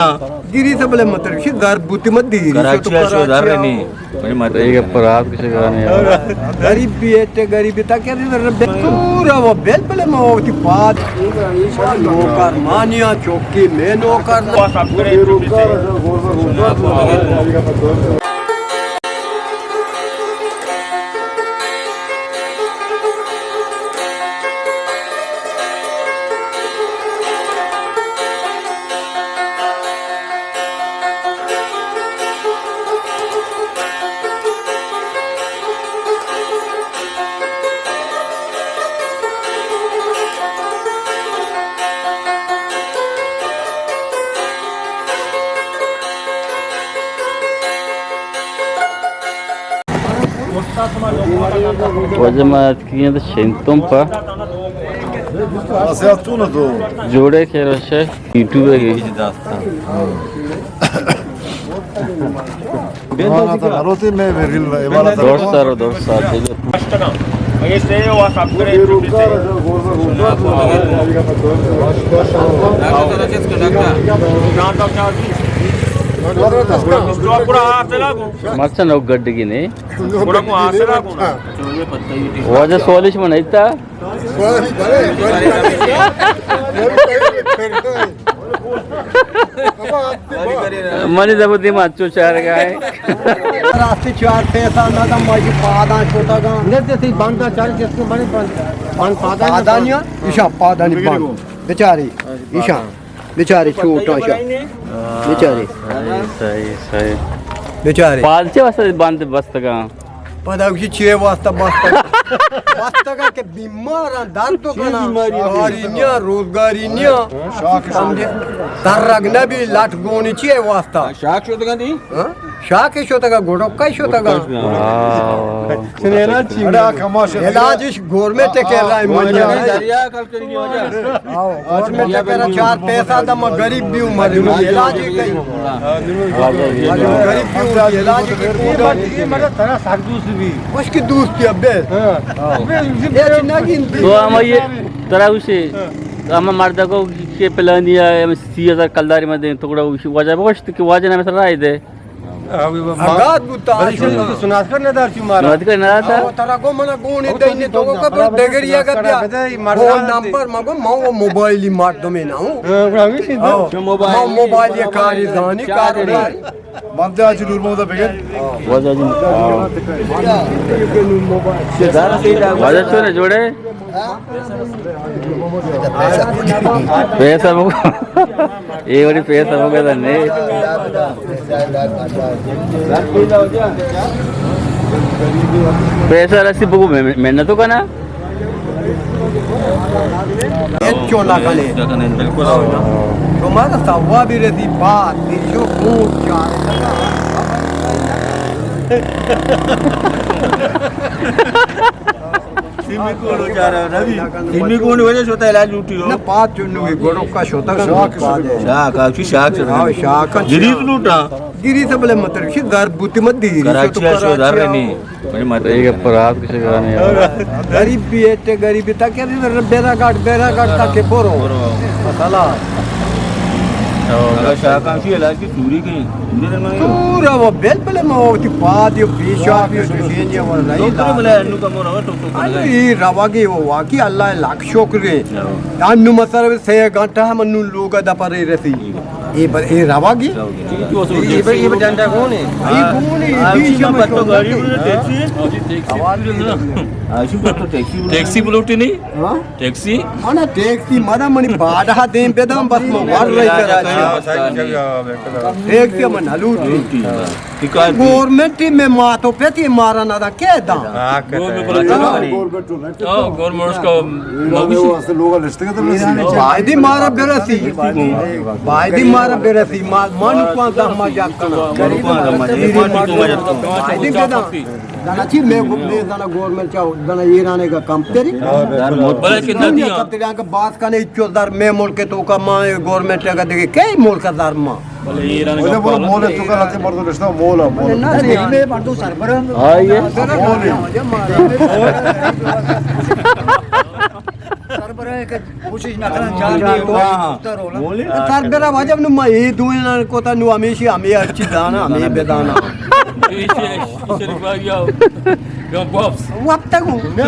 گریس بلے متر شی زر بوتی مت دیری، کراچی شو تو آ شو زر کراچی آ۔ نہیں۔ بڑی مت یہ گپ رات کچھ گانے۔ غریب بھی ہے تے غریب تا کیا، پورا وہ بل بلے ما ہوتی پاد۔ نوکر مانیا چوکی میں نوکر۔ واجہ ما اتکگیں تو شنتم پہ۔ آسیات تو نہ تو۔ جوڑے خیر وش ئے؟ یوٹیوب ءَ گی۔ ہاں، تو بھروتے میں ریل عبارت۔ دوست سارو، دوست سارو۔ مرچاں نوک گڈگی نے۔ واجہ سوالش من ایتا۔ منی دپ دیما چو چار گائے۔ راستی چار پیسہ نہ دم ماجی پاداں چھوٹا گا۔ نے تے تی باندا چار جس کو بڑے بند۔ بند پادا پادا نیا، ایشا پادا نی بند۔ بیچاری، ایشا۔ بیچاری چھوٹا شا۔ بیچاری۔ صحیح، صحیح، صحیح۔ بیچاری۔ پاد چے واسطے بند بستگاں؟ پدا گوشی چے واسطہ بستگاں؟ بستگاں کہ بیماراں درد کنا۔ کاری نیا، روزگاری نیا۔ سمجھے؟ ترگ نبی لٹ گونی چے واسطہ؟ شاک شدگاں دی؟ ہاں؟ شاک شتگا، گڑکا شتگا۔ ہاں۔ علاجش گورنمنٹ کے رائے منی۔ آؤ، گورنمنٹ ءَ کرا چار پیسہ دم غریب بھی عمر علاج ہی کئی۔ غریب بھی عمر علاج ہی کئی۔ اس کی دوستی ابے۔ ہاں۔ یہ چنا گنتی۔ تو ہم یہ ترا اسے ہم مرد کو کہ پلانی ہے، ہم سی ہزار کلداری میں دیں، ٹکڑا واجہ بگوشت کہ واجہ نہ مثلا رائے دے۔ آگاد بوتا، بلے شما تو سناسکر ندار چی مارا۔ سناسکر ندار تا؟ آو، ترا گو منا گونی دینی تو کو کبر دگری اگا بیا۔ وہ نمبر مگو، ما وہ موبائلی مردمی نہ ہوں۔ ہاں، ہمیشی تو۔ آو، ما موبائلی کاری زانی کاری۔ بندے آج نور محمد بگن۔ واجہ جی۔ واجہ چون ہے جوڑے؟ پیسہ بگو۔ اے وڑی پیسہ بگو دنے۔ پیسہ رسی بگو، میں، میں نہ تو کنا۔ ہچو نہ کنے۔ بالکل۔ تمہارا ثواب بھی رسی بات، دیشو خون چار۔ سیمی کون ہو جا رہا ہے نبی؟ سیمی کون وجہ شوتا علاج لوٹی ہو؟ نہ، پات جو نوی گوڑو کا شوتا کا شاک، پات ہے۔ شاک، آ، چی شاک چل رہا ہے؟ ہاں، شاک۔ گریس لوٹا۔ گریس بلے متر، شی زر بوتی مت دی۔ کراچی شو زر نہیں۔ بڑی مت یہ گپ رات کچھ گانے۔ غریب بھی ہے، تے غریب تا کیا بیرا گاٹ، بیرا گاٹ تا کے برو۔ برو۔ مسئلہ۔ اگر شاہ کام شی علاج کی سوری کی، سوری در میں پورا وہ بل بل ما ہوتی پاد یو بیشا بھی سوشین یا وہ نہیں۔ ڈاکٹر بلے انو کا مورا ٹوک ٹوک انو لگا۔ یہ رواگی وہ واقعی اللہ لاکھ شکر ہے۔ ہاں۔ انو مثلا سے گھنٹہ ہم انو لوگ دا پر رسی۔ یہ ب-، یہ رواگی؟ یہ ب-، یہ ب-، ڈنڈا کون ہے؟ یہ کون ہے؟ آ، یہ اسی میں پتو گاڑی بولے ٹیکسی ہے۔ آ، اسی پتو ٹیکسی بولے۔ ٹیکسی بلوٹی نہیں؟ ہاں؟ ٹیکسی؟ منا ٹیکسی منا منی باڈا دیم بدم بس من ور رہی کرا۔ ٹیکسی من نلوٹی۔ گورنمنٹ میں ماتو پتی مارا نہ دا کے دا؟ گورنمنٹ اس کو بایدی مارا برسی، بایدی مارا برسی، ما، ما نکوان دا ما جاک کنا۔ بایدی کدا۔ دانا چی میں، میں دانا گورنمنٹ چاہو، دانا ایران کا کم تری۔ بلے کہ ندیاں۔ کم تری آنکہ بات کنے چو در میں ملک تو کا ما گورنمنٹ کا دیکھے، کئی ملک در ما۔ بلے ایران کا بولے مول تو کا لتے مردو نشتا مولا، مولا۔ نہ، نہ، میں مردو سربرم۔ ہاں، یہ۔ سربراہ کہ کوشش نہ کنن، جان دی ہو، ہاں، ہاں۔ اتر ہو نا۔ سربراہ واجب نو ما اے دوئیں نہ کوتا نو ہمیشی ہمیں ہر چیز دانا، ہمیں بدانا۔ شریف بھائی آؤ۔ گپ واپس۔ وقت کو۔ نہ۔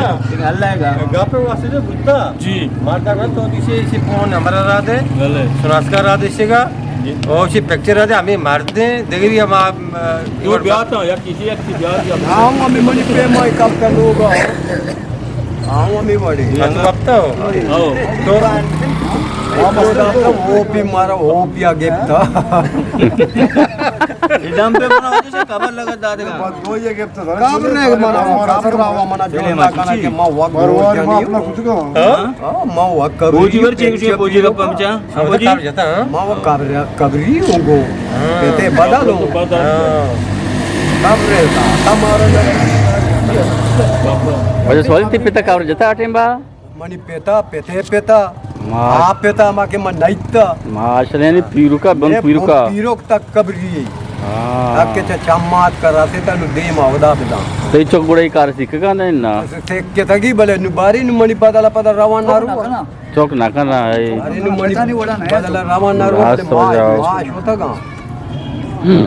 اللہ کا۔ گپ واسطے بوتا۔ جی۔ مارتا کا تو دیشے اسے فون نمبر را دے۔ بلے۔ سناسکا را دے شگا۔ جی۔ او سی پکچر را دے، ہمیں مار دے، دیگری ہم آپ، دو بیاتا، یا کسی، یا کسی بیاتا۔ ہاں، ہمیں منی پہ مائی کب کا لوگا۔ ہاں، ہمیں بڑی۔ بس وقت ہو۔ ہاں۔ تو وہ بھی مارا، وہ بھی آگے تھا۔ ڈم پہ بنا ہو جیسے قبر لگا دادے گا۔ بس دو یہ گپت۔ قبر نے منا، قبر آوا منا جو اللہ کنا کہ ما وقت پروار ما اپنا کچھ کا۔ ہاں؟ ہاں، ما وقت قبر۔ بوجی ور چیک چیک بوجی کا پمچا۔ ہاں، بوجی۔ ما وقت قبر، قبری ہوں گو۔ ہاں۔ کہتے بدل ہوں۔ ہاں۔ قبر ہے تا، تمہارا۔ وجہ سوال تی پتا قبر جتا ٹیم با؟ منی پتا، پتے پتا، ما آ پتا ما کہ من نیتا۔ ماشاءاللہ، یعنی پیروکا، بن پیروکا۔ پیروک تک قبری۔ ہاں۔ تک کہ چا چمات کر رہا سے تنو دیم اودا بداں۔ تئی چک گڑا ای کار سکھگا نہیں نا؟ سکھ کے تگی بلے نو باری نو منی بدل پدا روان نہ رو۔ چک نہ کنا ہے۔ ارے نو منی بدل روان نہ رو۔ راست ہو جاؤ۔ معاش ہوتا گا۔ ہم۔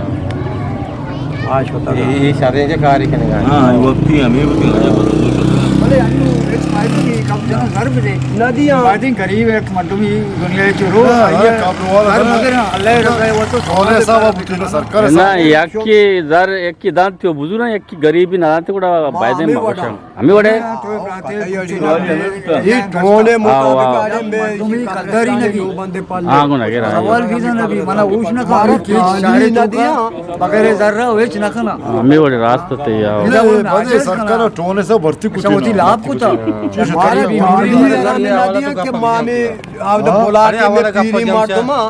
معاش ہوتا گا۔ یہ، یہ شریں جا کاری کنگا۔ ہاں، وقتی ہمیں وقتی ہمیں۔ بلے انو ایک فائدہ نہیں، کم جنا گھر بھی دے۔ نہ دیا۔ فائدہ غریب ایک مردمی دنیا چ رو۔ ہاں، ہاں، کابل والا ہر مگر اللہ رکھے وہ تو سونے سا وہ بتنا سرکار نہ، سا۔ یک کی در، یک کی دان تیو بزرگ، یک کی غریبی نہ دانتے گڑا بایدے ما وشم۔ ہمیں وڑے؟ یہ ٹونے مطابق آ، آ۔ آدم بے مردمی قدر ہی نبی۔ ہاں، گو نگے رہا۔ سوال بھی نہ نبی، منا اوش نہ کہا، ہمیں کیچ شاعری نہ دیا، بغیر ذرہ ویچ نہ کنا۔ ہمیں وڑے راست تے یا۔ بدے سرکار ٹونے سے بھرتی کچھ ہوتی لاپ کتا۔ ہمارے بیماری نہ دیا کہ ماں میں آو دا بولا کے میں پیری مار تو ماں۔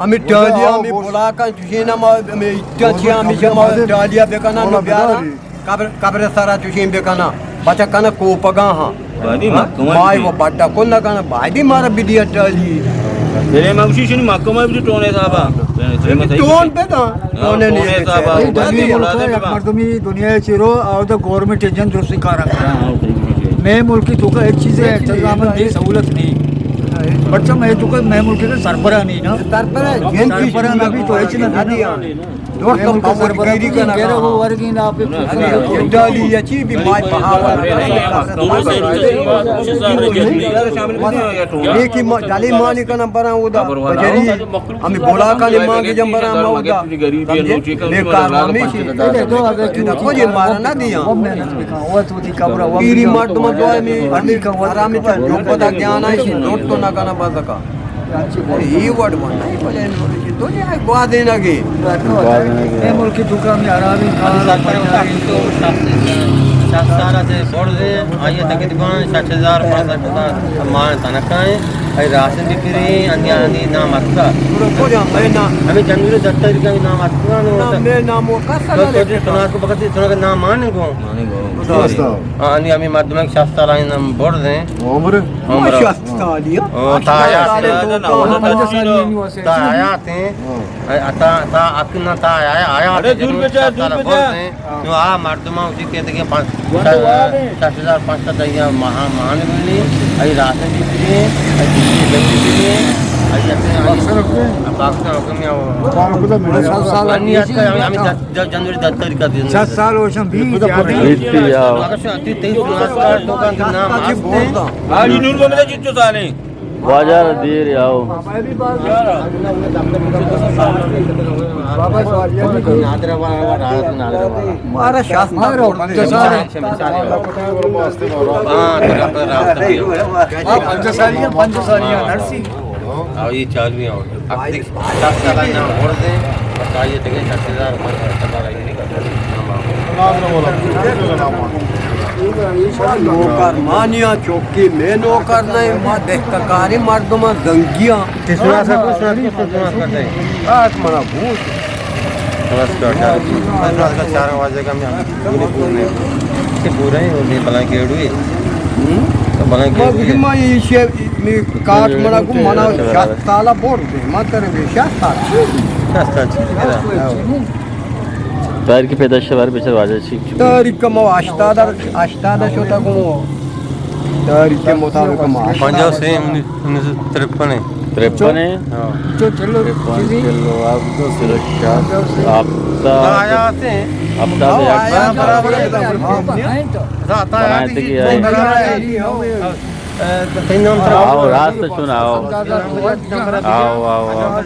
ہمیں ٹالیا، ہمیں بلاکاں چوشیں نا، ما ہمیں اٹاں چیا، ہمیں شما ٹالیا بکنا نو بیارا۔ قبر، قبر سرا چوشیں بکنا۔ بچا کنا کوپگا ہاں۔ بادی محکمہ مائی بھی۔ وہ بڑا کن نہ کنا، بادی مارا بدیا ٹالی۔ میرے موشی شنی محکمہ بھی ٹونے صاحبا۔ ٹون پہ دا، ہاں، ٹونے نہیں ٹونے صاحبا۔ بھائی، دلی ملک ہے، یک مردمی دنیا چیرو، آو دا گورنمنٹ ایجنٹ درستی کارا۔ ہاں، ہاں، صحیح، صحیح۔ میں ملکی تو کا ایک چیز ہے، انتظام دے سہولت نہیں۔ بچہ میں تو کہ میں ملک کا سربراہ نہیں نا۔ سربراہ، جن کی سربراہ نہ بھی تو ہچ نہ دیا۔ دوست میں ملک کا سربراہ نہیں، گیرہ وہ ورگی نا پہ ڈالی یا چی بھی مائی بہاوا۔ یہ کی ما-، جالی مانی کا نمبر ہے وہ دا۔ بجری، ہمیں بولا کا نہیں مانگی جمبر ہے وہ دا۔ سمجھے؟ بے کار ہمیشی۔ دیکھو یہ مارا نہ دیا۔ پیری مردم تو ہمیں، ہمیں آرام چا جو پتا گیان آئی سی، لوٹ تو نہ کنا بس کا۔ یہ وڈ من نہیں بلے دنیا گوادے نہ گے۔ گوادے نہ گے۔ اے ملک تو کا ہمیں آرام ہی کار شخص سارا سے بڑ دے، آئیے تقریباً سٹھ ہزار، پانچ سٹھ ہزار مان تنکا ہے۔ اے راشن بھی پھری، اندیا اندی نام اتکا۔ ہمیں جنگل دفتر کا نام اتکا نو۔ نام میں نام وہ کا سر تو، تو، تو، تو، تو نام مان کو۔ ہاں، نی ہمیں مردم شصت سال آئیں ہم برز ہیں۔ عمر؟ عمر۔ شصت سال، ہاں۔ او، تا حیات ہیں۔ تا حیات ہیں۔ ہاں۔ تا، تا اکنا تا حیا-، حیات ہیں۔ ارے، دور پہ جا، دور پہ جا۔ نو آ مردم اسی کہتے کہ پانچ، شصت ہزار پانچ سو دیا ماہ، ماہ نے بلی، ای راشن بھی پھری، ای بجلی بھی پھری، ای اپنے، ای پاکستان حکم یا انی اتکا ہمیں، ہمیں جنوری دس تاریخ کا دن۔ شصت سال ہوشن بیت۔ بیت یا۔ اگر شو تی تیس مارچ کا تو کا نام آستے۔ آجی نور محمد جتو سالے۔ واجہ را دیر آؤ۔ نادرا والا، نادرا والا۔ مارا شاست مارا پنجاہ سال۔ ہاں، تو رب راست۔ ہاں، پنجاہ سال یا، پنجاہ سال یا، نرسی۔ آؤ، یہ چالو ہے، آؤ۔ اب دیکھ، دس سال نہ ہو رہے، بس آئیے دیکھیں، دس ہزار اوپر خرچہ پڑا ہے، نہیں کرتا۔ نوکر مانیا چوکی میں نوکر نہیں، ما دہکاری مردم زنگیاں۔ کس طرح سے کچھ نہ کچھ تو سنا کرتے ہیں۔ آج منا بوجھ۔ بس کر جا۔ بس کر چار واجے کا میں پورے پورے۔ سے پورے ہی ہوتے بلائیں کیڑوی۔ ہم؟ تو بلائیں کیڑوی۔ ما یہ شے، میں کاٹ منا کو منا شصت سال بور دے، ما ترے بھی شصت سال۔ شصت سال چیز کرا۔ تاریخ پیدائش بار بچار واجہ چی؟ تاریخ کا ما ہشتاد، ہشتاد شو تک ہوں۔ تاریخ کے مطابق ہم آ۔ پنجاہ سے انیس، انیس سو ترپن ہے۔ ترپن ہے؟ ہاں۔ تو چلو، ترپن، چلو، آپ تو صرف کیا؟ ہفتاد، ہفتاد یک۔ برابر ہے۔ بنائے تھے کہ آئے۔ آؤ، راست سناؤ۔ آؤ، آؤ، آؤ۔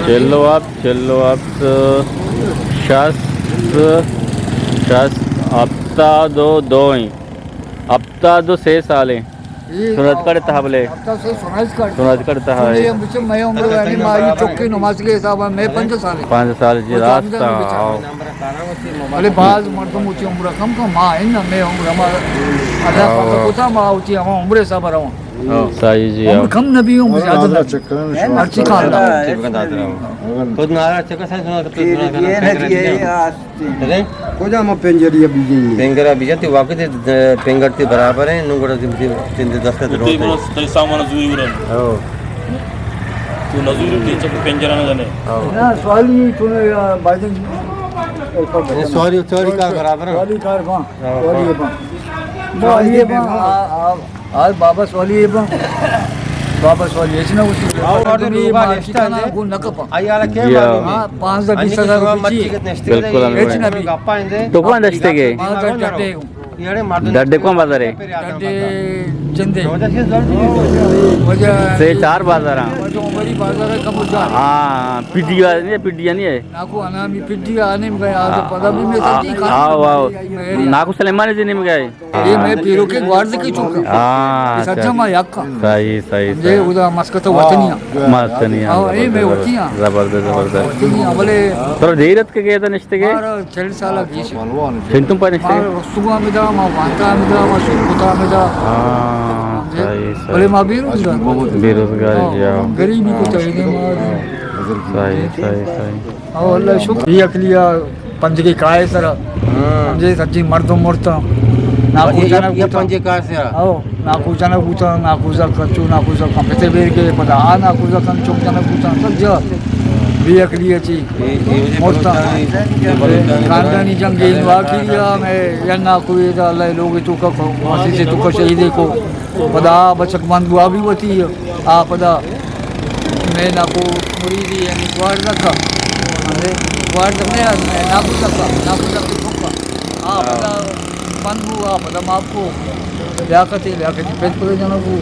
چلو آپ، چلو آپ، شست، شست، ہفتاد و دو ہیں۔ ہفتاد و سے سال ہیں۔ سنت کڑ تہا بلے۔ ہفتاد سے سنت کڑ۔ سنت کڑ تہا ہے۔ مئے عمر یعنی ماری چکی نماز کے حساب میں پنج سال ہے۔ پنج سال جی، راست ہے۔ بلے باز مردم ہوتی عمر کم کم، ما ان میں عمر ہمارا اللہ پاک کو تھا، ما ہوتی ہم عمر حساب رہا۔ صحیح جی، عمر ہاں۔ کم نبی، عمر زیادہ نبی۔ ہر چی کھانا۔ خود نارا چکا سا سنا۔ ارے؟ کجا ما پنجری بیجیں؟ پنگرا بیجا تی واقع تے، پنگر تے برابر ہیں، نو گڑا تی، تی، تی دست کا تے ضرورت ہے۔ تئی سامان زوری ورن۔ ہاں۔ تو نزوری تے چک پنجرا نہ جنے۔ ہاں۔ نا، سوالی تو نے، آ، بھائی جان۔ سوالی، سوالی کار برابر ہیں۔ سوالی کار، ہاں۔ ہاں، سوالی ہاں۔ ہاں۔ سوالی ہاں، آ، آ، آج بابا سوالی ہے با۔ بابا سوالی ہے، اچ نہ اسی۔ آؤ، مردم مردمی لوگا مارکی نشتا کنا ہے۔ گون نہ کپا۔ آئی آلا کیا جی، معلوم ہے؟ ہاں، پانزدہ بیس ہزار روپے چی۔ بالکل، ہچ نہ بھی۔ تو کون دستے گئے؟ ما تو ڈڈے ہوں۔ ڈڈے کون بازار ہے؟ ڈڈے چندے۔ وجہ سے چار بازار ہیں۔ وجہ عمری بازار ہے، کم جا۔ ہاں، پڈی والے نہیں ہے، پڈی نہیں ہے۔ ناکو انامی پڈی آنے میں گئے، آج پتہ بھی میں سچی کھا۔ آؤ، آؤ۔ ناکو سلیمانی جی نہیں میں گئے۔ اے مئے پیرک ءِ گوارزکی چوک۔ ہاں، سجا ما یک۔ صحیح، صحیح، اے صحیح۔ ادا مسکت وطنی آں۔ وطنی آں، ہاں، اے مئے زبردست، وطنی آں۔ زبردست، زبردست۔ وطنی آں، بلے ترا دیر ات کہ گئے تھا نشتے گئے؟ مارا چل سال گیش۔ چنتم پا نشتے؟ مارا رستگو ہمدا، ما وانتا ہمدا، ما شوکتا ہمدا۔ ہاں، صحیح، صحیح۔ بلے ما بے روزگار۔ بے روزگار، ہاں، جی، ہاں۔ غریبی کو چاہیے ما۔ صحیح، صحیح، صحیح۔ او اللہ شکر۔ یہ اکلیا پنجگی کائے سرا۔ ہاں۔ پنجگی سجی مردم مرتا۔ ناکو جنک بوتا۔ پنجگی کائے سرا۔ او، ناکو جنک بوتا، ناکو زا کچو، ناکو زا کم پتے بیر کے، پدا آ ناکو زا کم چوک جنک بوتا۔ سب جا۔ بے اکلی چی۔ مرتا۔ خاندانی جنگ این واقعی میں یا ناکو یہ دا اللہ لوگ تو کا کو، واسی سے تو کا شہید کو۔ پدا آ بچک مند بوا بھی وتی، آ پدا مئے ناکو مریدی یعنی گوارزک ءَ، ہمے گوارزک نہ ات، مئے ناکوزک ءَ، ناکوزک ءِ چک ءَ۔ آ پدا بند بو، آ پدا ماپ کو، لیاقت ءَ، لیاقت ءِ پت پدا جنگ بو۔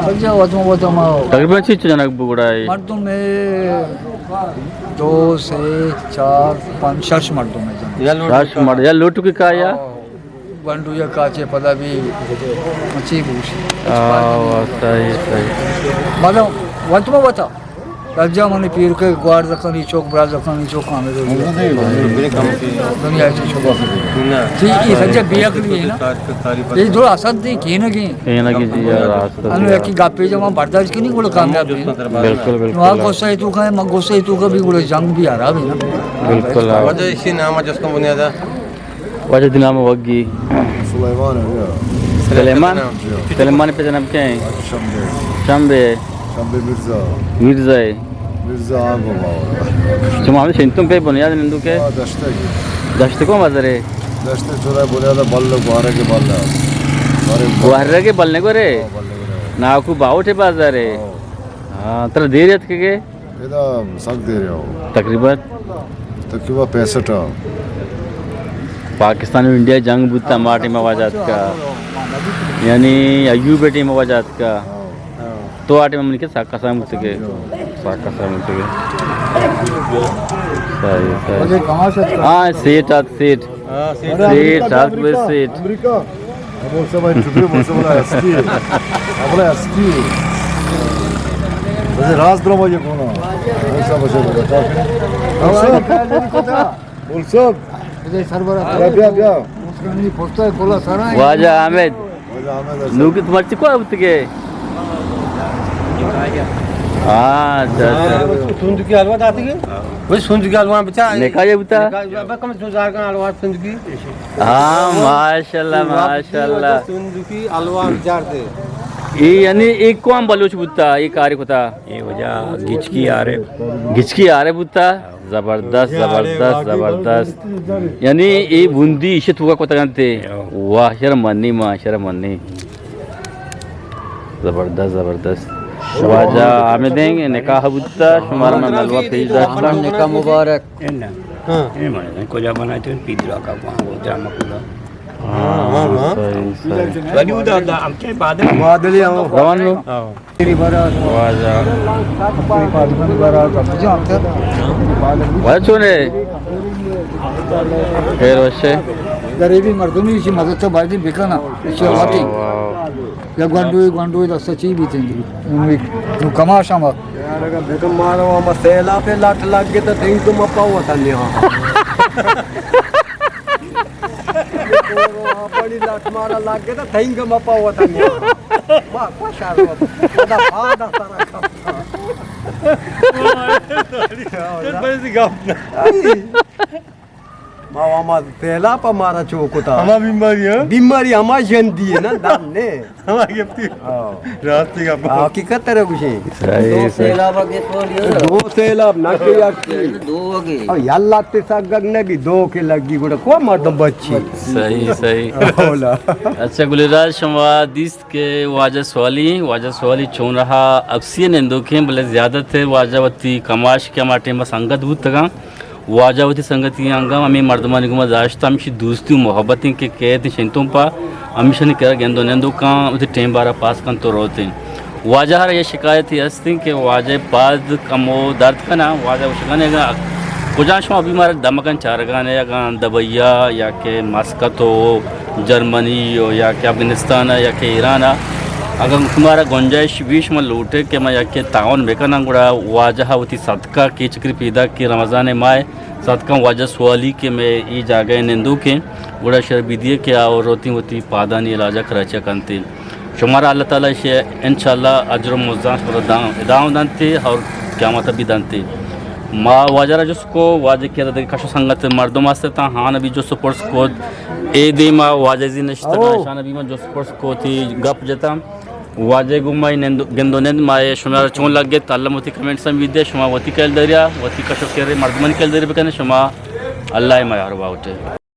سجا وتم وتم آؤ۔ تقریباً چیچ جنگ بو گڑا اے؟ مردم اے دو، سے، چار، پنچ، شش مردم اے جنگ۔ شش مرد، یا لوٹو کی کایا؟ آؤ۔ گونڈو یا کاچے پدا بھی مچی بوش۔ آ، صحیح، صحیح۔ مطلب، وقت ما بتا۔ رجا منی پیر کے گوار زکانی چوک، برا زکانی چوک، ہمیں تو دنیا چی چوک۔ ٹھیک، یہ سجا بے عقلی ہے نا۔ یہ جو اسد دی کینگی۔ کینگی جی، یار، راست انو ہے۔ یکی گپے جما برداشت کنی، گڑا کامیاب ہے۔ بالکل، بالکل۔ وہاں غصہ ہے تو کا، من غصہ ہے تو کا بھی، گڑا جنگ بھی آ رہا ہے نا۔ بالکل۔ وجہ اسی نام جس کو بنیادہ واجہ دی نام وگی۔ سلیمان ہے، یا۔ سلیمان؟ جی۔ سلیمان پہ جناب کیا ہے؟ شمبے۔ شمبے۔ شمبے مرزا۔ مرزا ہے۔ مرزا آگو باور۔ شما ہمیں شنتم پہ بنیاد نندو کے؟ ہاں، دشتہ کی۔ دشتہ کو مزر ہے؟ دشتہ چورا بنیاد بل گوارہ کے بل۔ گوارہ کے بل نے گورے؟ ہاں، بل نے گورے۔ ناکو باوٹے بازار ہے۔ ہاں۔ ہاں، ترا دیر ات کے؟ ادا سک دیر ہو۔ تقریباً؟ تقریباً پینسٹھ۔ پاکستان و انڈیا جنگ بوتا، ما ٹیم آواز آتکا۔ یعنی ایوب ٹیم آواز آتکا۔ تو آ ٹیم من کے ساکا سام بوتے کے۔ ساکا سام بوتے کے۔ صحیح، صحیح۔ ہاں، سیٹ آت، سیٹ۔ ہاں، سیٹ۔ سیٹ، سات بجے سیٹ۔ امریکہ۔ بول سے بھائی، چٹے بول سے بولا ہستی ہے۔ بولا ہستی ہے۔ بس راز درو بھائی کون ہے؟ بول سے بچے بولا۔ بول سے۔ بیا، بیا، بیا۔ واجہ احمد۔ واجہ احمد۔ نو کہ تمہار چکو ہے اتکے؟ ہاں، اچھا، اچھا۔ سندھ کی حلوہ داتی ہے؟ وہ سندھ کی حلوہ بچا۔ نکاح یہ بوتا؟ نکاح، بس کم سوزار کا حلوہ سندھ کی۔ ہاں، ماشاءاللہ، ماشاءاللہ۔ سندھ کی الوار جار دے۔ اے یعنی اے کوام بلوچ بوتا، اے کار کتا؟ اے وجہ گچکی آرے۔ گچکی آرے بوتا؟ زبردست، زبردست، زبردست. یعنی اے بندی ایشی توکا کتگ انت. واہ، شر منی ما، شر منی. زبردست، زبردست. واجہ حامد انگ نکاح بوتا، شمارا من ملوہ پیش داشتاں. نکاح مبارک. ہاں. اے من کجا بنائے تو پیدرا کا وہاں وہ ڈرامہ کلا. ہاں، ہاں، ہاں. صحیح، صحیح. ولی ادا ہم کے بادل. بادل ہی ہو. روان لو. ہاں. واجہ. واجہ چون ئے؟ خیر وش ئے؟ غریبی مردمی، ایشی مدد تو باید بکناں. ایشی وتی. واہ، واہ. یا گونڈوی، گونڈوی دست چی بیتیں دی. نو کماش ہم. یار، اگر بکن مارا ہم سیلا پہ لٹ لگ گئے تو تین تو مپا ہوتا نہیں. بڑی لٹ مارا لگ گئے تو تھینگ ما پاو تھا. ما کو شار. خدا پادا سارا کھپتا. بڑی سی گپ. ما ما پہلا پا مارا چوکتا. ہما بیماری ہے؟ بیماری ہما جندی ہے نا، دم نے. ہما گپتی. ہاں. راستی گپ. حقیقت ترے گوشیں. صحیح، دو صحیح. سیلاب اگے تو لیو. دو سیلاب نہ کہ یک. دو اگے. او یلا تے سگگ نگی، دو کے لگی گڑا کو مردم بچی. صحیح، صحیح. اولا. اچھا گل راج، شما دیست کہ واجہ سوالی، واجہ سوالی چون رہا اکثریت نندوکیں، بلے زیادہ تر واجہ وتی کماش کہ ہما ٹائم سنگت بوتگاں. واجہ وتی سنگتی انگا ہمے مردمانی گوما داشت، ہمیشی دوستی و محبت انت کہ کیت شنتون پا ہمیشانی کرا گند و نندوکاں وتی ٹیم بارا پاس کنت و روت انت. واجہ را یہ شکایتی ہست انت کہ واجہ پاد کمو درد کناں، واجہ گوشگانے اگاں کجا شما بیمار دمگن چارگانے، اگاں دبیا یا کہ مسکت و جرمنی و یا کہ افغانستان یا کہ ایران، اگاں شمارا گنجائش بیش من لوٹے کہ من یک تعاون بکناں، گڑا واجہ وتی صدقہ کہ چکری پیدا کہ رمضان ماہ صدقاں واجہ سوالی کہ مئے اے جاگہ ء نندوکیں، گڑا شر بدیے کہ آ روتیں وتی پادانی علاج ء کراچی ء کنت. شمارا اللہ تعالی ایشی ء انشاءاللہ اجر و مزداں شمارا داں، اداؤں دنت اور قیامت ء بھی دنت. ما واجہ را جست کو، واجہ کہ دگہ کش و سنگت مردم است تاں، ہان بھی جست و پرس کو، اے دیما واجہ زی نشتگاں، او. اشان بھی ما جست پرس کو، تی گپ جتاں. واجہ گوں ما نند، گند و نند ما اے شما را چون لگت، الم وتی کمنٹس ہم بیدے، شما وتی کیل دریا، وتی کش و کرے مردمانی کیل دری بکنے، شما اللہ ء میار باوٹے.